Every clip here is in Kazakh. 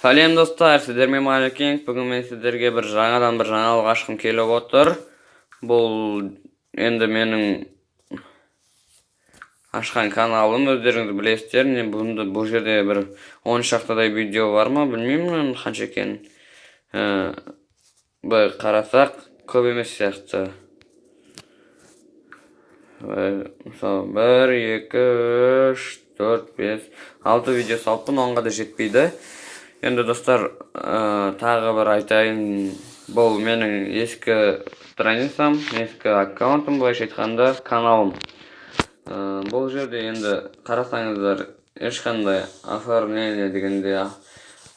Сәлем, достар, сіздермен Малекең. Бүгін мен сіздерге бір жаңадан бір жаңалық ашқым келіп отыр. Бұл енді менің ашқан каналым, өздеріңіз білесіздер. Мен бұнды бұл жерде бір 10 шақтыдай видео бар ма, білмеймін қанша екенін. Былай қарасақ, көп емес сияқты. Мысалы, 1, 2, 3, 4, 5, 6 видео салыппын, онға да жетпейді. Енді, достар, тағы бір айтайын, бұл менің ескі страницам, ескі аккаунтым, былайша айтқанда, каналым. Бұл жерде енді қарасаңыздар, ешқандай оформление дегенде,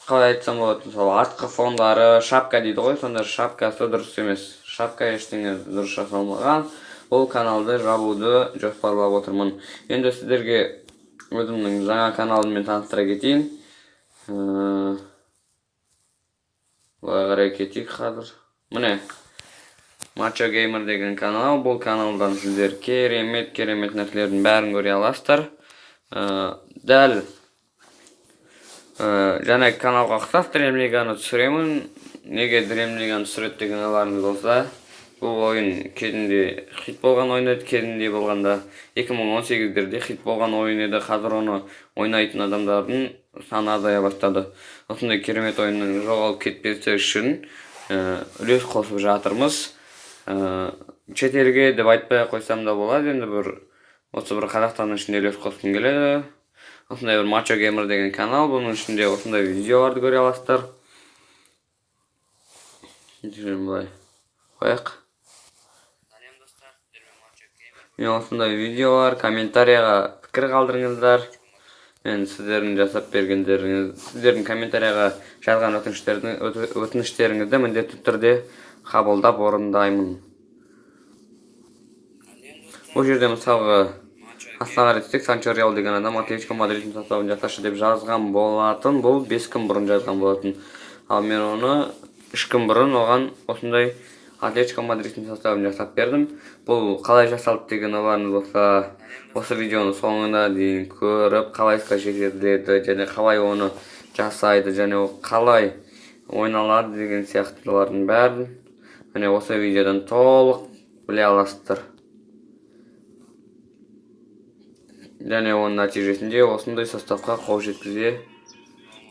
қалай айтсам болады, мысалы, артқы фондары, шапка дейді ғой, сонда шапкасы дұрыс емес. Шапка, ештеңе дұрыс жасалмаған. Бұл каналды жабуды жоспарлап отырмын. Енді сіздерге өзімнің жаңа каналыммен таныстыра кетейін. Былай қарай кетейік қазір. Міне, Мачо Геймер деген канал. Бұл каналдан сіздер керемет керемет нәрселердің бәрін көре аласыздар. Дәл жаңа каналға ұқсас Дрем Лиганы түсіремін. Неге Дрем Лиганы түсіреді деген ойларыңыз болса, бұл ойын кезінде хит болған ойын еді, кезінде болғанда 2018-дерде хит болған ойын еді. Қазір оны ойнайтын адамдардың саны азая бастады. Осындай керемет ойынның жоғалып кетпесі үшін үлес қосып жатырмыз. Шетелге деп айтпай ақ қойсам да болады, енді бір осы бір Қазақстанның ішінде үлес қосқым келеді. Осындай бір Мачо Геймер деген канал, бұның ішінде осындай видеоларды көре аласыздар. Былай қояйық. Мен осындай видеолар, комментарияға пікір қалдырыңыздар. Мен сіздердің жасап бергендеріңіз, сіздердің комментарияға жазған өтініштеріңізді міндетті түрде қабылдап орындаймын. Бұл жерде, мысалға, астына қарай түссек, Санчо Реал деген адам «Атлетико Мадридтің составын жасашы» деп жазған болатын. Бұл 5 күн бұрын жазған болатын. Ал мен оны 3 күн бұрын оған осындай Атлетико Мадридтің составын жасап бердім. Бұл қалай жасалды деген ойларыңыз болса, осы видеоны соңына дейін көріп, қалай скачать етіледі және қалай оны жасайды және ол қалай ойналады деген сияқтылардың бәрін міне осы видеодан толық біле аласыздар. Және оның нәтижесінде осындай составқа қол жеткізе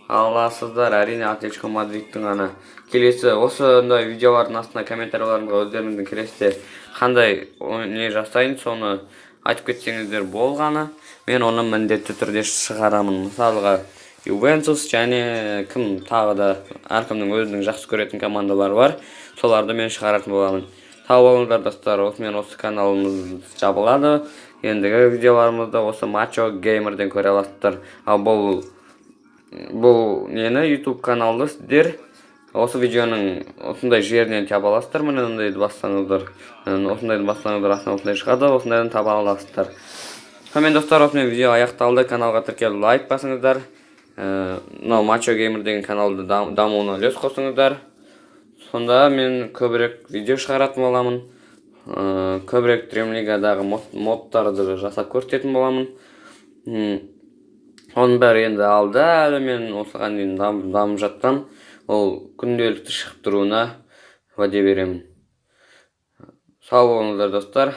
аласыздар. Әрине, Атлетико Мадридтің ғана. Келесі осындай видеолардың астына комментарияларыңызға өздеріңіздің келесіде қандай не жасайын, соны айтып кетсеңіздер болғаны, мен оны міндетті түрде шығарамын. Мысалға, Ювентус және кім тағы да, әркімнің өзінің жақсы көретін командалары бар, соларды мен шығаратын боламын. Сау болыңыздар, достар. Осымен осы каналымыз жабылады. Ендігі видеоларымызды осы Мачо Геймерден көре аласыздар. Ал бұл нені, YouTube каналды сіздер осы видеоның осындай жерінен таба аласыздар. Міне, мындайды бассаңыздар, осындайды бассаңыздар, астына осындай шығады, осындайдан таба аласыздар. Сонымен, достар, осымен видео аяқталды. Каналға тіркеліп, лайк басыңыздар. Мынау Мачо Геймер деген каналды дамуына үлес қосыңыздар. Сонда мен көбірек видео шығаратын боламын. Көбірек Дрем Лигадағы модтарды жасап көрсететін боламын. Оның бәрі енді алда, әлі мен осыған дейін дамып жатқан, ол күнделікті шығып тұруына уәде беремін. Сау болыңыздар, достар.